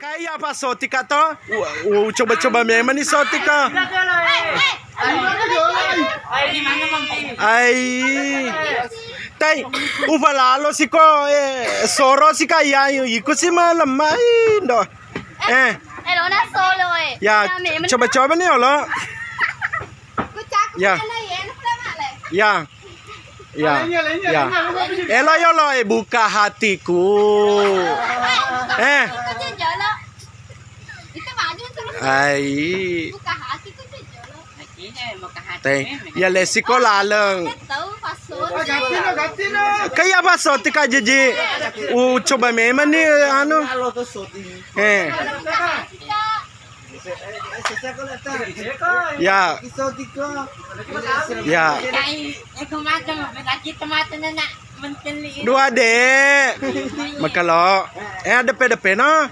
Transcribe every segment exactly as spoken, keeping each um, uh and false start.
Iya, apa sotika to? U-, u-, coba-coba memang ni sotika. Ai. Tai, upa lalo siko, eh, soro sika ya, iko si malemma, ai, ndo. Eh. Eh, lo na solo, eh. Ya, coba-coba ni, olo. Ya. Ya. Ya. Ya. Elo yolo, eh, buka hatiku. Eh. Ai. Teng. Ya, lesiko laleng. Kayak apa sotika, Jiji? Uh, coba memang ni, anu. Eh. Ya. Ya. Dua de. Makalo. Eh, depe-depe no.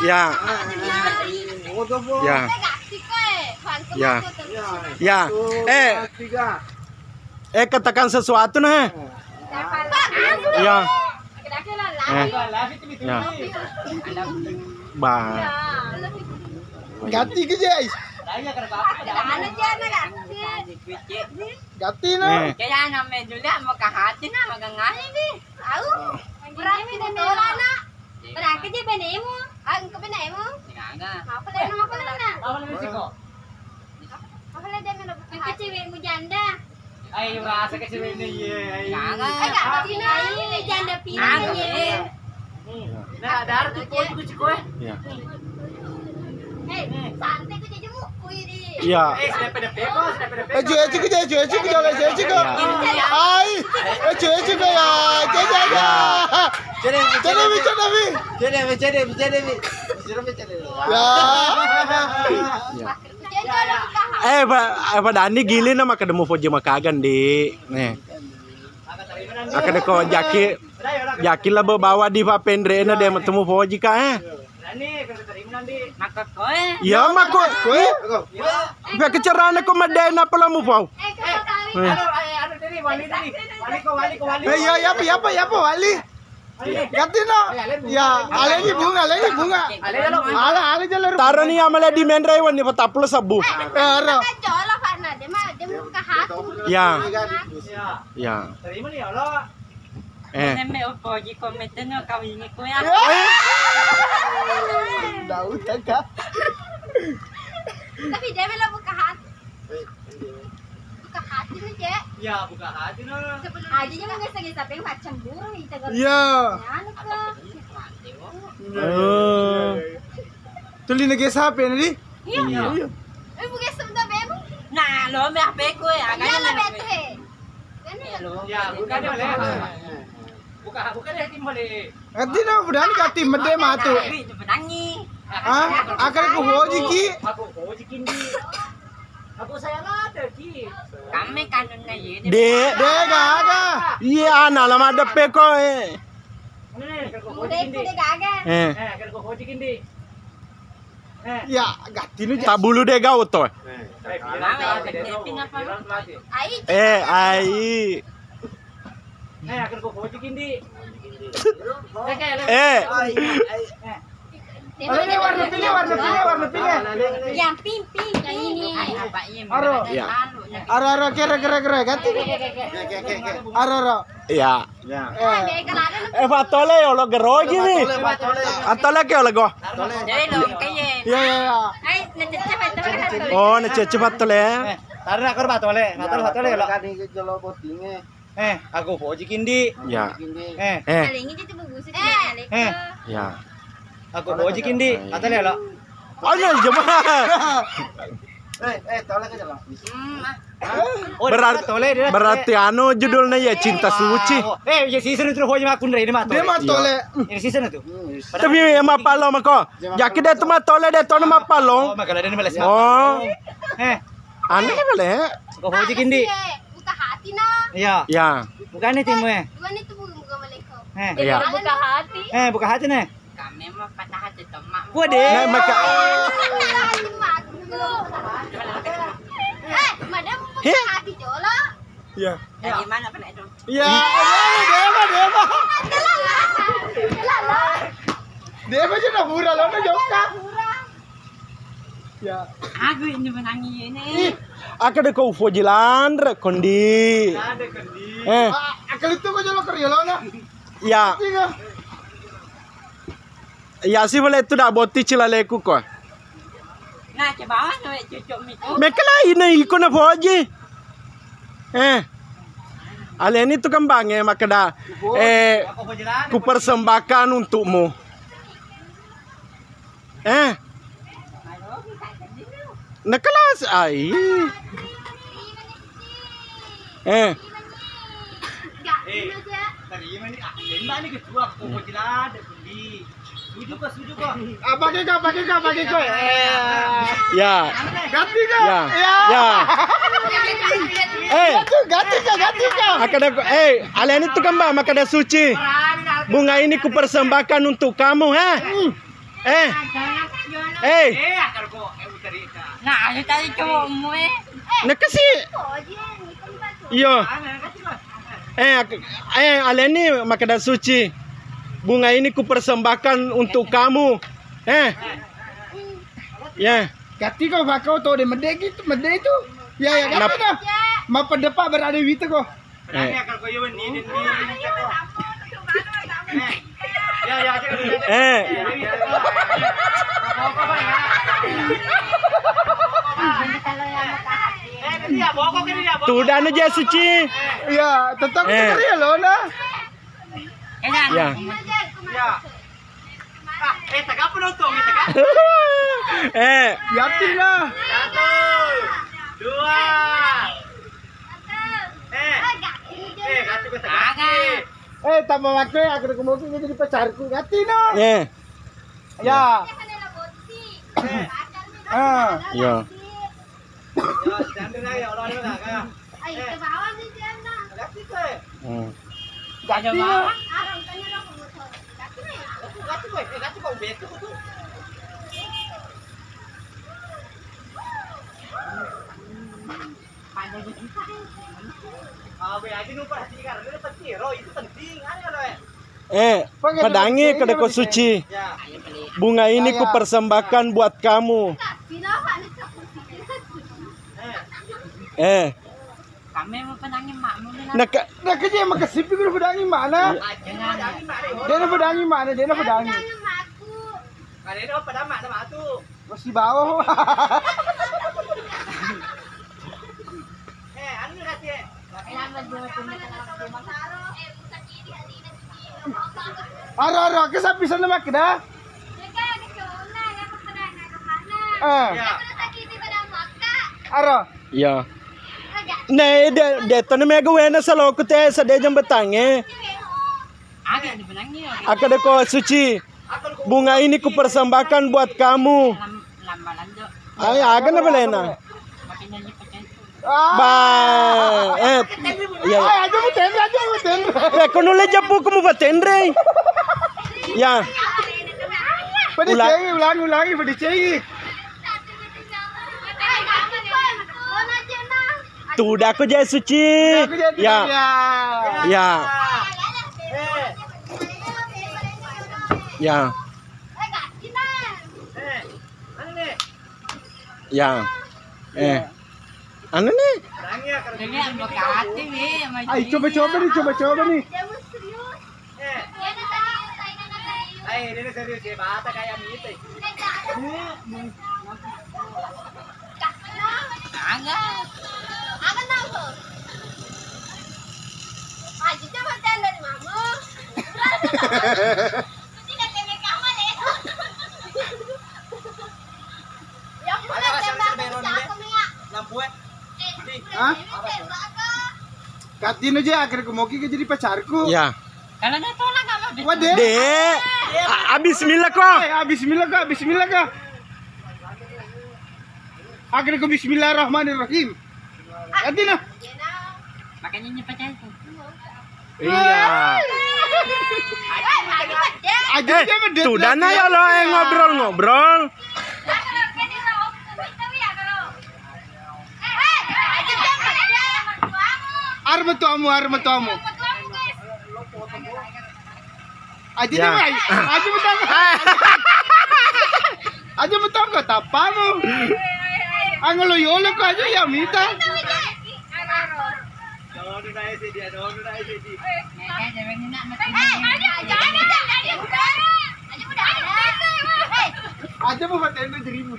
Ya. Ya. Ya. Ya. Eh. Eh, katakan sesuatu nah. Ya. Eh. Ya. Bah. Gatti ke, Jai? Gatti no. Eh. Kaya name Julia mau ke hati na, magang aja di. Au. Berarti dia tolak na. Berarti dia benemu. Ah, engkau benemu. Apa lagi, apa lagi na? Apa lagi sih kok? Apa lagi dia melo buka hati? Cewekmu janda. Ayo, rasa ke cewek ini, iya, iya. Ai, gak tau, Cina, ini janda pinang, iya. Nah, ada tuh kue, tuh kue. Iya. Eh, santai, kau jadi muku ini. Iya. Eh, sudah pada peko, sudah pada peko. Eh, cuy, cuy, cuy, cuy, cuy, cuy, cuy, cuy. Iya. Ai, eh, cuy, cuy, cuy, ya, cuy, cuy, cuy. Jadi, jadi, jadi, jadi, jadi, jadi, jadi. Ya. Iya. Eh, Pak, eh, Pak Dani, gili na makkeda mupoji makaga, Ndi. Nih. Makkeda ko jaki, jaki labo bawa di Pak Penre na de matemu poji ka, eh. Iya, makko. Pake carana ko madena pala mupau. Eh. Eh, iya, iya, apa, apa, apa, wali. Ganti no. Ya, aleni bunga, aleni bunga. Ala, ala jala. Taro ni amale di menre wani patappulo sebbu. Ero. Ya. Ya. Eh. Nemme upoji komiteno kawingi ku ya. Dau tega. Tapi dia bela buka hati. Buka hati no, Cek. Iya, buka hati no. Sebelum aja jangan ngesa-ngesa pengen macam burung itu. Iya. Anu ke. Oh. Tuli nege sape nadi? Iya. Iya. Eh, buka sebentar bemu. Nah, lo me H P ku ya, agaknya lo bete. Ya, buka deh. Buka, buka deh, timbal deh. Ati na budani kati mede matu. Tapi itu penangi. Ah, akan ku hoji ki. Aku hoji kindi. Aku saya lada ki. Kami kanunna ye. De, de gaga. Iya, ana lama depe ko, eh. Ini, aku hoji kindi. De gaga. Eh. Eh, aku hoji kindi. Eh. Ya, gatti nu. Tabulu de gau to. Eh, ai. Eh, akan ku hoji kindi. Eh. Ini warna pink, warna pink, warna pink. Yang pink, pink, yang ini. Aro. Ya. Aro, aro, kere, kere, kere, ganti. Aro, aro. Ya. Eh. Eh, patole, olo gerogi ni. Atole ke olo go. Ya, ya, ya. Oh, na cece patole. Eh, tadi nak kerba tole, nak tole, tole lo. Eh, aku poji kindi. Ya. Eh. Eh. Eh. Ya. Aku poji kindi. Atau lelo. Ayo, jema. Eh, eh, tole aja lah. Hmm, ah. Oh, berat-, tole, dia berarti tole. Anu judulnya ya Cinta Suci. Eh, ya season itu poji makun ini mah. Dia mah tole. Ini season itu. Tapi ya mapalo mako. Jaki dia tu mah tole dia tu mah palo. Oh, makanya dia males. Oh. Eh. Anu boleh. Aku poji kindi. Buka hati na. Iya. Ya. Bukan itu, Bu, buka maleko. Eh. Iya. Buka hati. Eh, buka hati nih. Kami mah patah hati teman. Gua deh. Nah, maka- Eh, madam buka hati jolo. Iya. Ya, gimana pernah itu? Iya. Iya, dia mah, dia mah. De'pa je na pura lo na jokka. Ya. Aku ini menangi ini. Ih, aku de ko ufoji lanre kondi. Eh. Aku itu ko jolo keriolona. Ya. Iya si bole tu dak boti cilaleku ko. Nah, coba awas, we, cucuk mi tu. Mekala ina iko na foji. Eh. Aleni tu kembange makkeda, eh, kupersembahkan untukmu. Eh. Nakelas ai. Eh. Eh, terima ni, ah, tembak ni ketua, kok kok jelada, kundi. Suju ko, suju ko. Ah, pakai ko, pakai ko, pakai ko. Eh. Ya. Ganti ko. Ya. Ya. Ya. Eh. Ganti ko, ganti ko, ganti ko. Makkeda ko, eh, aleni tu kan, Mbak, makkeda suci. Bunga ini kupersembahkan untuk kamu, ha? Hmm. Eh. Eh. Nah, ayo tadi cowokmu, eh. Nakasi. Iya. Eh, ak-, eh, aleni makkeda suci. Bunga ini kupersembahkan untuk kamu. Eh. Ya. Gatti ko pakau to de medde gitu, medde itu. Ya, ya, gatti ko. Mapedde pa berada wita ko. Eh. Eh. Tudang aja suci. Iya, tetap eh. Keri lo nah. Ya. Ya. Ah, eh, tegak penonton, eh, tegak. Eh. Yakin lah. Satu, dua. Eh. Eh, gatti ko tegak. Eh, tambah waktu ya, aku mau jadi pacarku. Gatti no. Eh. Ya. Eh. Ah. Ya. Hmm. Eh, pedangi kedeko suci. Bunga ini kupersembahkan buat kamu. Eh. Kami mau pedangi makmu. Naka, naka je makasipi kudu pedangi mana? Dena pedangi mana? Dena pedangi. Masih bawah. Aro, aro, aku sapi sana makkeda. Eh. Aro. Iya. Ne, de, de, tona mega wena saloku te, sade jembatangnge. Aga dibenangi, aga. Akkeda ko suci. Bunga ini kupersembahkan buat kamu. Lam-, lamba lanjut. Ay, aga na belena. Makin nyanyi pakai. Ba, eh, iya. Ay, aja mu tenre, aja mu tenre. Eh, kono le japu ko mu patenre. Ya. Pedi ula- cengi, ulangi, ulangi, pedi cengi. Tudang ko je suci. Tudang ko je suci, ya. Ya. Ya. Ya. Eh. Anu nih. Ini yang bekati nih, sama. Ayo coba-coba nih, coba-coba nih. Eh. Ayo, ini serius ya, bata kayak gitu. Agak. Agak tahu. Aji coba tenda di mama. Mesti nggak tenda kamu deh. Ya, aku nggak tenda, aku jatuh, ya. Lampu, eh. Hah? Katino je akhirnya kumoki ke jadi pacarku. Ya. Karena dia tolak kalau dia. Waduh. Dek. A-, a-, bismillah ko. Eh, a-, bismillah ko, bismillah ko. Akhirnya ku bismillahirrahmanirrahim. Katino. Makanya ini pacarku. Iya. Aji, eh, aji, aji, tuh, dana ya lo, eh, ngobrol-ngobrol. Arep metu amu, arep metu amu. Aja ni, Mai. Aja mutang. Aja mutang ko tappamu. Angolo yolo ko aja ya mita. Aja mu matenre dirimu.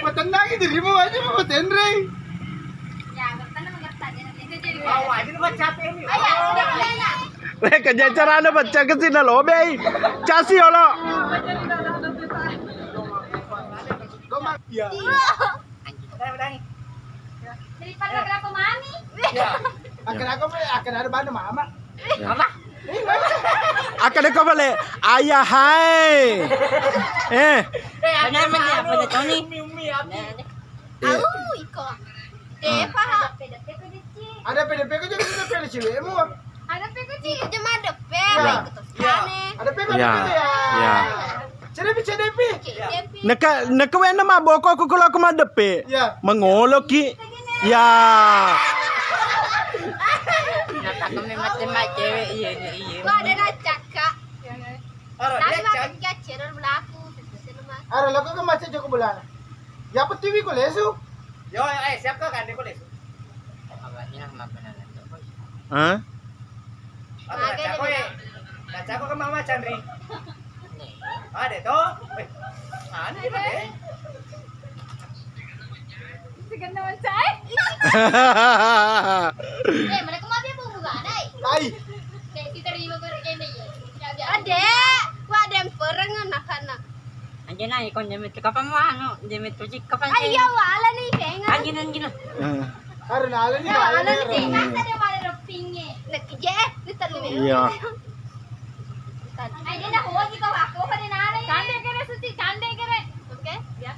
Matenangi dirimu, aja mu matenre. Eh, kerja carana baca ke sini lo, Bei. Casi yolo. Iya. Daripada kenapa mami? Iya. Akan aku, akan ada mana mama? Apa? Akan aku balik. Ayah hai. Eh. Eh, apa namanya? Apa namanya, Tony? Umi, umi, apa? Au, iko. Depa. Ada P D P ko jadi P D P cewekmu. Ada P K C. Iko je maddepe. Ya. Ada P K C ya. Ya. Cedepi, cedepi. Neka, neka wena maboko ku kalau aku maddepe. Ya. Mengolo ki. Ya. Nah, tak kami macam cewek iya iya. Gua ada nacak kak. Tapi makin kacir belaku. Ara lako ke macam joko belana. Ya, apa tiwi ko lesu? Yo, eh, siap ko kande ko lesu? Hah? Aku baca ko, eh. Baca ko ke mama Chandri. Ada to? Eh, anu di mana? Segenna mancai. Eh, mana kemana dia bunga dai? Ai. Kayak kita terima berkene ya. Adek, wa ada yang pereng anak-anak. Anjena ikon jemet kapang wano, jemet tuji kapang. Ayo wala ni kenga. Anjena anjena. Harus nala ni. Wala ni kenga. Masa dia malah ropinge. Nak je, ni tadi. Iya. Ayo dia dah hoji kau aku pada nala. Cande kere Suci, cande kere. Oke, ya.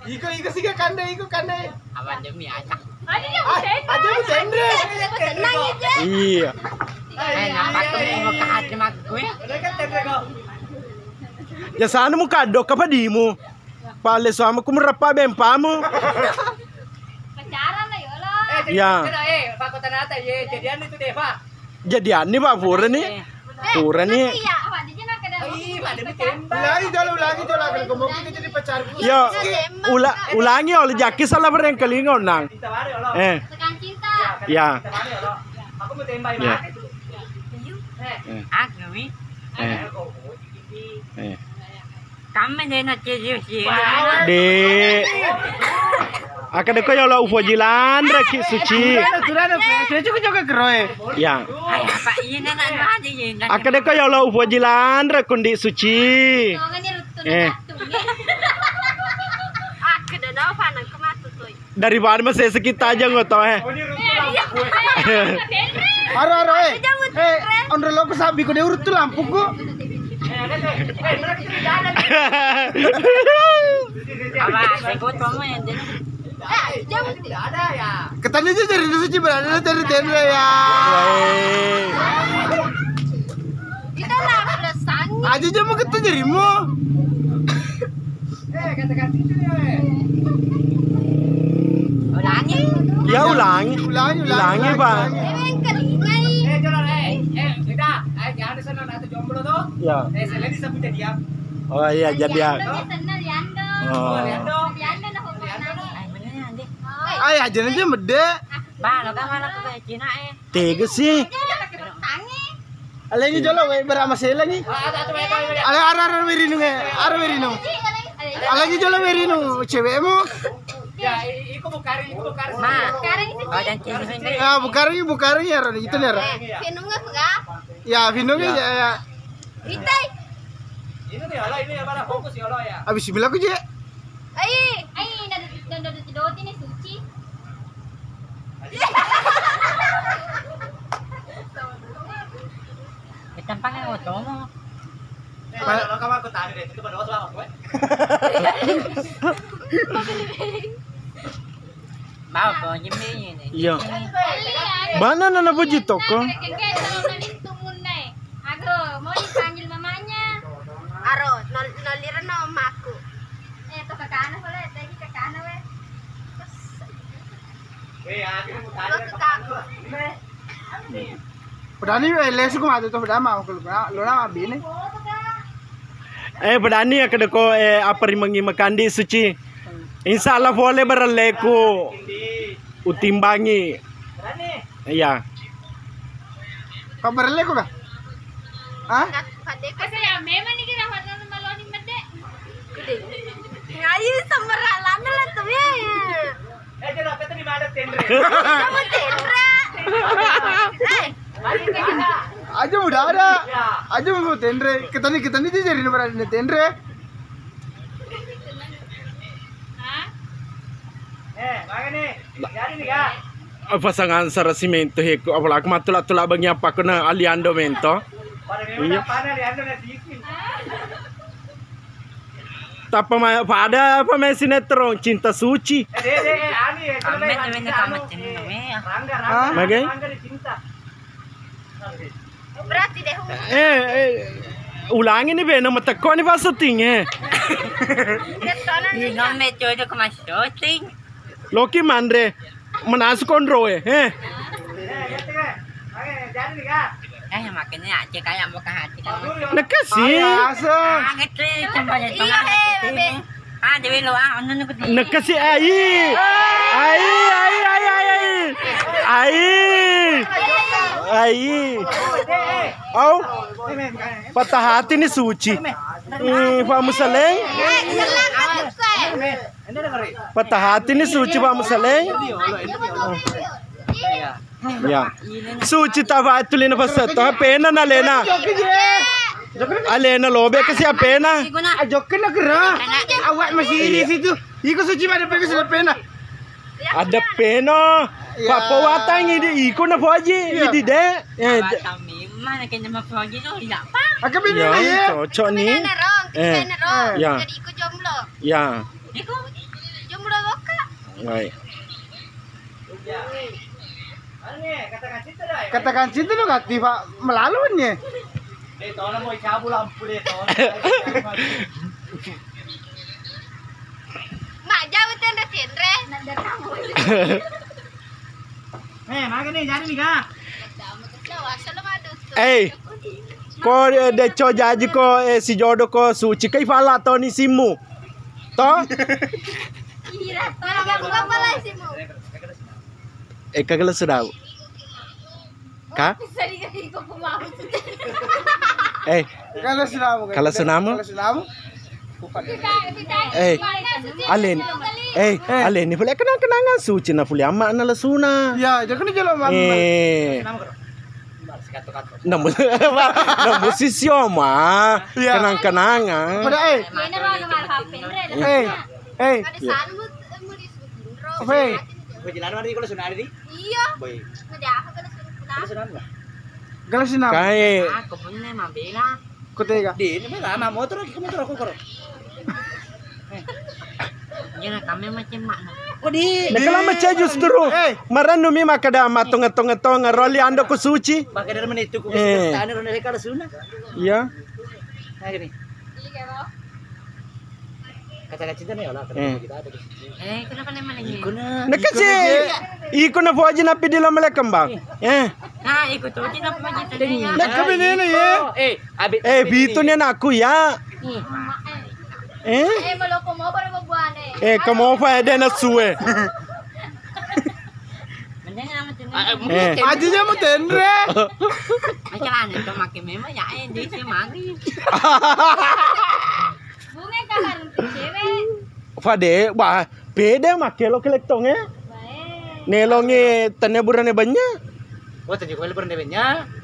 Iko iko siga kande, iko kande. Abang demi aja. Aja mu tenre. Tenang aja. Iya. Eh, ngapa tuh mau ke hati mak gue? Ya sana mu kadok apa dimu? Pale suama ku merapa bempamu. Pacaran lah yolo. Ya. Eh, Pak Kota Nata, ye, jadian itu deh, Pak. Jadian ni, Pak, pura ni. Pura ni. Ulangi jolo, ulangi jolo, akan kamu kita jadi pacarku. Yo, ula-, ulangi oleh jaki salah bareng kelingo nang. Eh. Tekan cinta. Ya. Aku mau tembak ya. Eh. Eh. Eh. Kamme de na ceji si. De. Aka de ko yolo upoji lanre ki Suci. Suci ku joge keroe. Ya. Apa iya na na aja ya. Aka de ko yolo upoji lanre kundi Suci. Eh. Aka de na fana ku matu toi. Daripada masih sekitar aja nggak tahu, eh. Aro, aro, eh. Eh, onro loko sabi ko de urut tu lampu ko. Apa, saya buat kamu yang jadi. Ketanya aja dari dulu sih berada dari tenda ya. Kita lah pesan. Aja jamu ketemu jarimu. Ulangi. Ya, ulangi. Ulangi, ulangi, ulangi, Pak. Ulangi. Emang kelingai. Eh, jodoh, eh, eh, beda. Eh, jangan di sana, nanti jomblo tuh. Ya. Eh, saya lagi sebut jadian. Oh iya, jadian. Liando, biasanya Liando. Oh. Liando. Liando, nah, hukuman. Liando, nah. Ay, aja aja mede. Bang, lo kan mana ke Cina, eh? Tega sih. Alengi jolo we berama selengi. Ale ara ara werinu nge, ara werinu. Alengi jolo werinu cewekmu. Ya, i-, iko bukari, iko bukari. Ma. Ya, bukari, bukari ya, Ron, itu nih, Ron. Pinunga pega. Ya, pinunga ya, ya. Itai. Ini nih, ala ini ya, pada fokus ya, ala ya. Abis bilang aku je. Ai, ai, nada, nada, nada, nada, ini Suci. Tampang yang otomo. Eh, kalau kamu aku tadi deh, itu pada otomo aku, eh. Mau apa, Jimmy ini? Iya. Mana nana puji toko? Aduh, mau dipanggil mamanya. Aro, nol-, nolireng no mamaku. Eh, to kakana pole, tadi kakana we. Weh, aku mau tanya kakakku. Pedani, eh, lesu ko matu to, pedama ko lo na mabine. Eh, pedani ya kedeko, eh, apa rimengi makandi suci. Insya Allah pole barelleku utimbangi. Iya. Kau barelleku kah? Hah? Asa ya memang ni kira warna maloni mede. Ngayu sembarang lama lah tu ya. Eh, dia nak kata di mana tendre? Kamu tendre. Eh. Aja muda ada. Aja mau tendre. Ketani, ketani dia jadi nomor ada tendre. Eh, mana nih? Jadi nih, Kak. Pasangan sara simento heko, apalagi matula-tula bagi apa kena Aliando mento. Iya. Tappa ma-, pada apa main sinetron Cinta Suci. Amen, amen, amen, amen. Hah? Magai? Berarti deh. Eh, eh, ulangi nih, Beno, metekko nih pas syuting, eh. Ih, nome cocok mas syuting. Loki manre menasu konro, eh. Eh. Eh, makanya aja kayak buka hati kalau. Nekesi. Ah, gitu, coba ya, iya, coba eh, gitu. Ah, dewe lo, ah, ono nunggu di. Nekesi, ai. Ai, ai, ai, ai, ai. Ai. Ai. Au. Patah hati nih Suci. Ih, Pak Musaleng. Eh, jelas aku, eh. Patah hati nih Suci, Pak Musaleng. Ya. Suci ta fa tulina fasetto, pena na lena. Alena lobe kasi apena. Ajokken na kera. Awak masih ini situ. Iko Suci pada pega sudah pena. Ada pena. Pak Powatang ini iko na Foji, ini de. Eh, Awak tamimah, kayaknya mah Foji tuh, iya, Pak. Akak bini ya, ya. Cocok nih. Eh. Ya. Jadi iko jomblo. Ya. Iko jomblo boka. Baik. Katakan cinta dong, aktif, Pak. Melaluannya. Eh, tolong mau cabut lampu deh, tolong. Mak, jauh tenre-tenre. Eh, makan nih, jadi nih, Kak. Eh, ko, eh, deco jaji ko, eh, si jodo ko Suci kai fala toni simu. To? Iya, to. Eh, kagak sudah. Ka? Eh, kalau sunamu, kalau sunamu? Kalau sunamu? Eh, alen. Eh, alen ni pole kenang-kenangan Suci na pole amma na lasuna. Ya, jangan jelo mama. Eh. Namu, namu sisio ma. Ya. Kenang-kenangan. Pada, eh. Eh, eh. Apa, eh? Iya. Kalau sunamu? Kae. Aku punya mabela. Kutega. Di ini mah lama motor lagi, motor aku koro. Jangan kami macam mana. Oh, di. Nah, kalau macam justru. Eh. Maranu mi makkeda matong-tong-tong roli ando ku Suci. Pakai dari mana itu ku. Eh. Tani roli kala suna. Iya. Nah, gini. Kata-kata cinta nih, olah. Eh. Eh, kenapa nih mana ini? Nakasi. Iko na Foji napi di lama lekembang. Eh. Nah, iko tuh cinta Foji tadi ya. Nakabinene ya. Eh, abi. Eh, bitu nih anakku ya. Eh? Eh, maloko mau pada buane. Eh, kamu apa ada nasu eh? Mending sama tenang. Eh. Aja mau tenre. Macam mana tuh makin memang ya, eh, dia sih mari. Bunga kabar untuk cewek. Fade, wah, beda make lo kelektong eh. Baik. Nelongi tanya burane banyak. Oh, tanya burane banyak.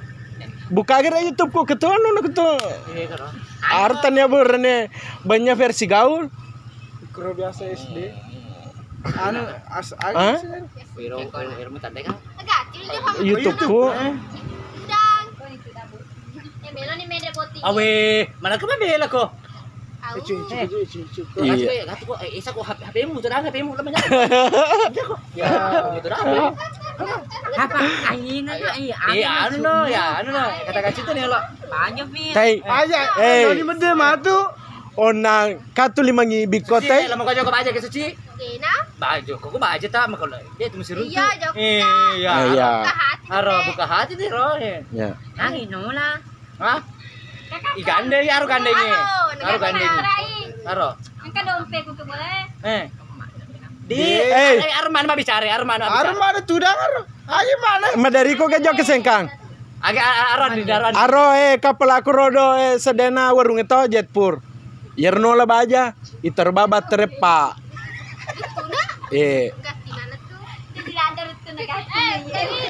Buka aja YouTube ku ketua anu ketua. Iya, karo. Artanya burane banyak versi gaul. Kro biasa S D. Anu, as, as, Hah? Wiro, wiro, wiro, tanda kan? YouTube ku. Awe, mana ke bela ko? Icu, icu, icu, icu, icu. Iya. Gatu ko, eh, isa ko H P, H P-mu, terang H P-mu, lemah. Iya ko. Ya, itu dah. Apa? Aina na, iya, anu no, ya, anu no. Kata-kata itu nih lo. Banyak nih. Tai. Aja. Eh. Doni mede matu. Onang katu lima ngibi ko tai. Lama kau joko baca ke Suci. Kena? Bajo, kok bajo ta, maka lo. Dia itu mesti runtuh. Iya, Joko. Eh, iya. Eh, iya. Buka hati. Aro, deh. Buka hati deh, Ro, eh. Iya. Nangis, Nola. Hah? Igandeng, aro gandengnya. Aro, aro gandengnya. Aro. Engka dompet ku boleh. Eh. Di, eh, aro mana bicara, aro mana bicara. Aro mana tudang, aro. Ayo mana? Madariko ke Joko Sengkang. Age, a-, a-, aro di daran. Aro, eh, kapal aku rodo, eh, sedena warung itu Jetpur. Yerno la baja, iter baba terepa. Eh.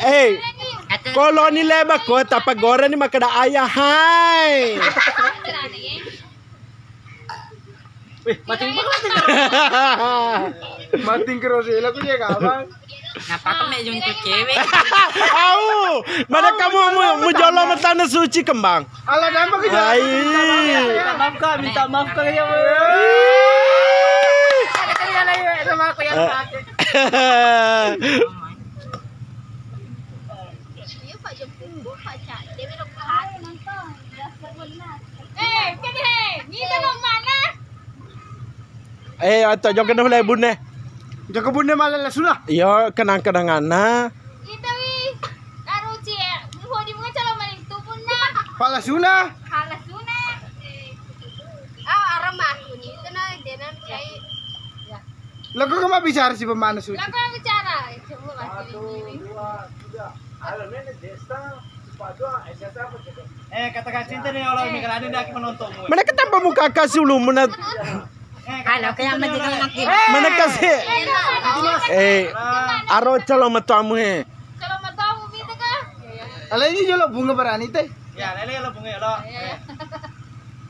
Eh, kalau ni leba ko, tapa goreng ni makada ayah, hai. Wih, mating banget. Mating kerosela ku dia, kawan. Ngapa aku mek jungkir cewek? Au, mana kamu mau, mau jolo matana suci kembang? Alah, dampak aja. Ai. Minta maaf, Kak, minta maaf, Kak, ya. Ada kali ada ya, sama aku yang pakai. Iya, Pak, jemput, Pak, Cak. Dia belok ke hati. Eh, kene, kita mau mana? Eh, atau jokka dulu, eh, bunne. Jokka bunne malah lasuna. Iya, kenang-kenanganna. Kita wi, taruh cie, mau di mana calon maling tu punna. Pak lasuna. Pak lasuna. Ah, arah mah, ini, itu nah, dia nah, cai. Ya. Lagu ke mabbicara si pemana suci. Lagu yang bicara. Coba lagi. Satu, dua, tiga. Halo, ini Desta, sepatu, S S apa coba? Eh, katakan cinta nih, Allah, ini kan ada yang menonton. Mana ketambah muka kasih lu, mana? Eh, kalau kayak menjadi anak kita. Mana kasih? Eh, aro calon metuamu, eh. Calon metuamu, gitu kah? Alai ini jolo bunga berani teh. Ya, lele lo bunga lo.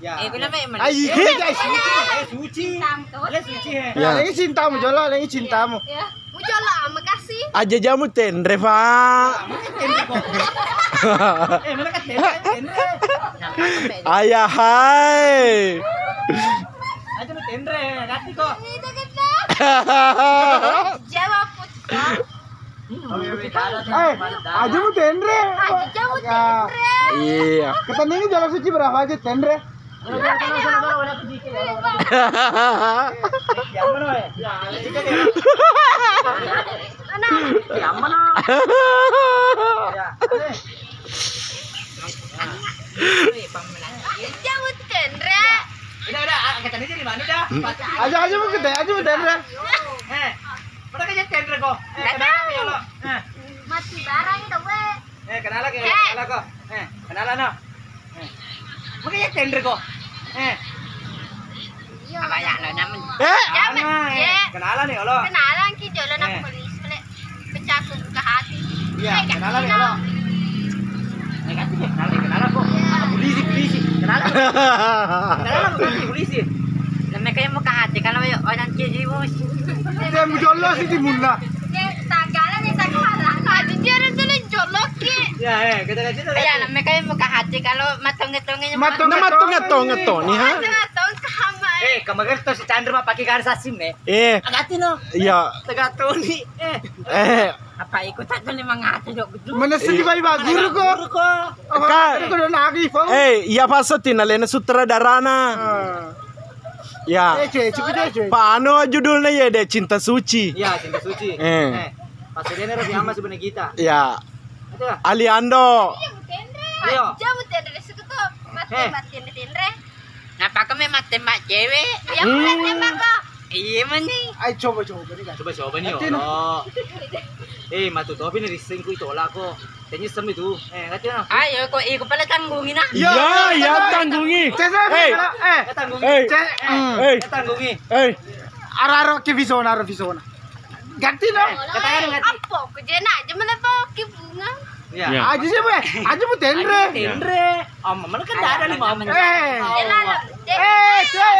Ya. Eh, kenapa emang? Ai, eh, guys. Eh, suci. Cintamu tuh. Lele suci, eh. Ya. Lagi cintamu jolo, lagi cintamu. Ya. Mu jolo, makasih. Aja jamu tenre, Pak. Tenre kok. Eh, mana kan tenre, tenre. Ayah, hai. Aja mu tenre, ganti kok. Jawab, Put. Eh, aja mu tenre. Aja mu tenre. Iya. Ketandingan jalan suci berapa aja tenre? Aja mu tenre. Aja mu tenre. Eh. Pada kerja tenre kok. Eh, kenapa ya lo? Eh. Mati barang itu, we. Eh, kenala ke? Eh. Kenala kok. Eh, kenala no. Eh. Makanya tenre kok. Eh. Iya. Apa ya lo namen? Eh. Jangan, eh. Kenala nih lo. Kenalan ki jolo nang polisi le. Pecah ku buka hati. Iya, kenala nih lo. Negatif ya, kenala, kenala kok. Iya. Polisi, polisi. Kenala. Kenala bukan polisi. Namanya kayak muka hati kalau orang kiri bos. Dia mujollo sih di muna. Dia tagala nih tagala. Aja dia orang tuh jollo ki. Ya, eh, kita kasih tuh. Ya, namanya kayak muka hati kalau matong-matongnya. Matong-matong, matong-matong nih, ha? Matong-matong kahama. Eh, kemarin tuh si Chandra mah pakai garis asim, eh. Eh. Agati no. Iya. Tegatoni. Eh. Eh. Apa ikut aja nih mangati jok gitu. Mana sedih bayi bagus kok. Guru kok. Kak, eh, iya, Pak Sotin, alena sutradarana. Ah. Ya. Eh, cuy, cukup deh, cuy. Pak, anu judulnya ya deh, Cinta Suci. Iya, Cinta Suci. Eh. Eh, pas dia nih Raffi Ahmad sebenarnya kita. Ya. Itu lah. Aliando. Iya. Jamu tenre suka tuh. Mati, eh, mati tenre. Ngapa kau memang tembak cewek? Ya, hmm, tembak kok. Iya, mani. Ayo coba, coba nih, Kak. Coba, coba nih, Allah. Eh, matu topi nih, risengku itu lah kok. Tanya sem itu. Eh, ngerti no? Ayo, kok iko pala tanggungi nah. Iya, iya, tanggungi. Cek, cek, eh, eh, tanggungi. Eh. Cek, eh, eh, tanggungi. Eh. Araro ke visona, araro visona. Ganti no. Eh, katakan ganti. Apa? Kejena aja mana pakai bunga. Iya. Iya. Aja sih, weh. Aja mu tenre. Aja tenre. Om, mana kan ada lima om. Eh. Eh, cek.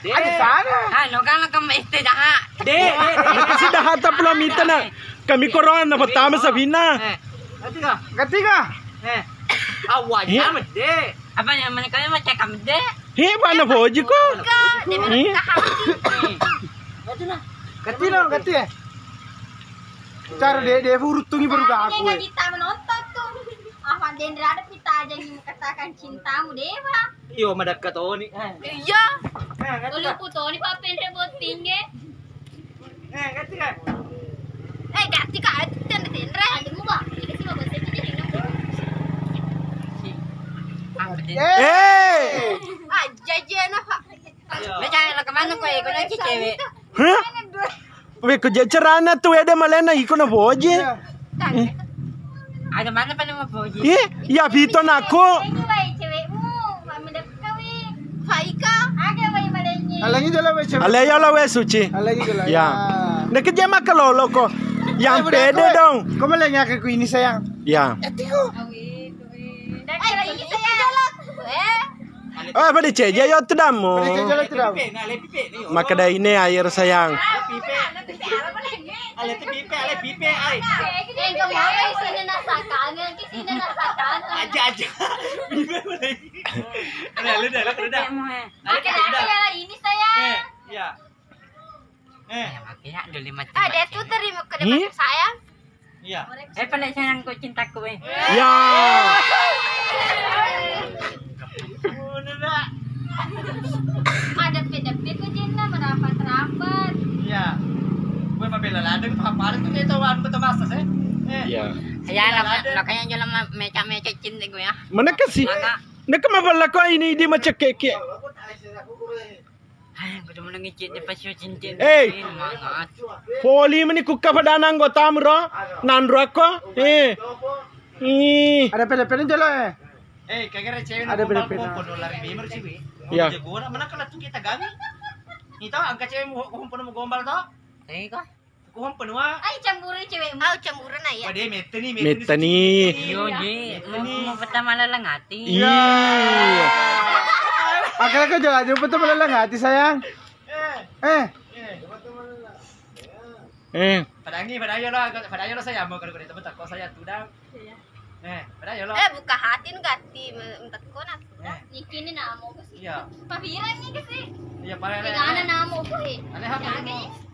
Ada sana. Ah, no kan kamu istri jahat. Dek, dek, dek. Itu sudah harta pulau minta nak. Kami korona pertama Sabina. Eh, ketiga. Ketiga. Eh. Awal sama dek. Apa yang mana kami macam kamu dek? He, mana boji ko? Ketiga, ketiga. Cara dek, dek urut tungi baru aku. Kita menonton tuh. Ah, Pak Dendra ada pita aja yang katakan cintamu, Dewa. Iyo, madakka toni. Iya. Ulukku toni, Pak Pendre bottingnya. Eh, ganti, Kak. Tenre-tenre. Ada muka. Ini sih bagus itu jadi nunggu. Eh. Aja aja nah, Pak. Meca lo kemana kau ikut aja cewek. Hah? Weh, ko je cerana tu wede malena iko na boje. Iya. Ada mana pada mau boje? Ih, ya pito nako. Ini wae cewekmu, Pak Mendep kawin. Faika. Ada wae malenya. Alangi jala wae cewek. Alai ya lah wae suci. Alangi jala. Ya. Nak kerja makan lolo ko. Yang pede dong. Kau malenya ke ku ini sayang. Ya. Etiku. Awin, awin. Dah kira ini saya. Eh. Oh, apa diceja yo tu damo. Apa diceja yo tu damo. Maka dah ini air sayang. Pipe. Ale tu pipe, ale pipe, ai. Eh, kamu apa isinya nasakan, isinya nasakan. Aja, aja. Pipe boleh. Ada, ada, ada, ada. Ada, ada. Ini sayang. Eh, iya. Eh. Ada tuh terima ke depan sayang. Iya. Eh, pada sayang kok cintaku, eh. Ya. Udah, dah. Ada pede-pede kok cinta merapat-rapat. Iya. Gue mah bela ladeng, apa ada tuh dia tahu anu betul masa sih. Eh. Iya. Ya, makanya jalan meca-meca cinta gue ya. Mana kasih? Naka maballa ko ini di macekeke. Hai, kudu menengi cek di pasio cincin. Hei. Mangat. Poli meni kukka padana anggotamu ro. Nanro ako. Eh. Ih. Ada pele-pele jolo, eh. Eh, kagak ada cewek ada pele-pele. Kompon dolar lima ratus ribu. Iya. Jago mana kalau tuh kita gawe. Nih tau angka cewek mau kompon mau gombal tau. Eh, kok. Kuhon penua. Ai cemburu cewekmu. Au cemburu na iya. Wah, dia mette ni, mette ni. Mette ni. Iyo, ji. Mette ni. Mau, mau pertama leleng hati. Iya. Akhirnya kau jalan jauh pertama leleng hati, sayang. Eh. Eh. Eh. Eh. Padangi, padayo lo, padayo lo sayang, mau kalau kita betul kok saya tudang. Iya. Eh, pada ya lo. Eh, buka hati nu gatti me-, mentekko na. Eh. Niki ni namo ku sih. Iya. Pabirang ni ke sih. Iya, pale. Gana namo ku he. Ale hati.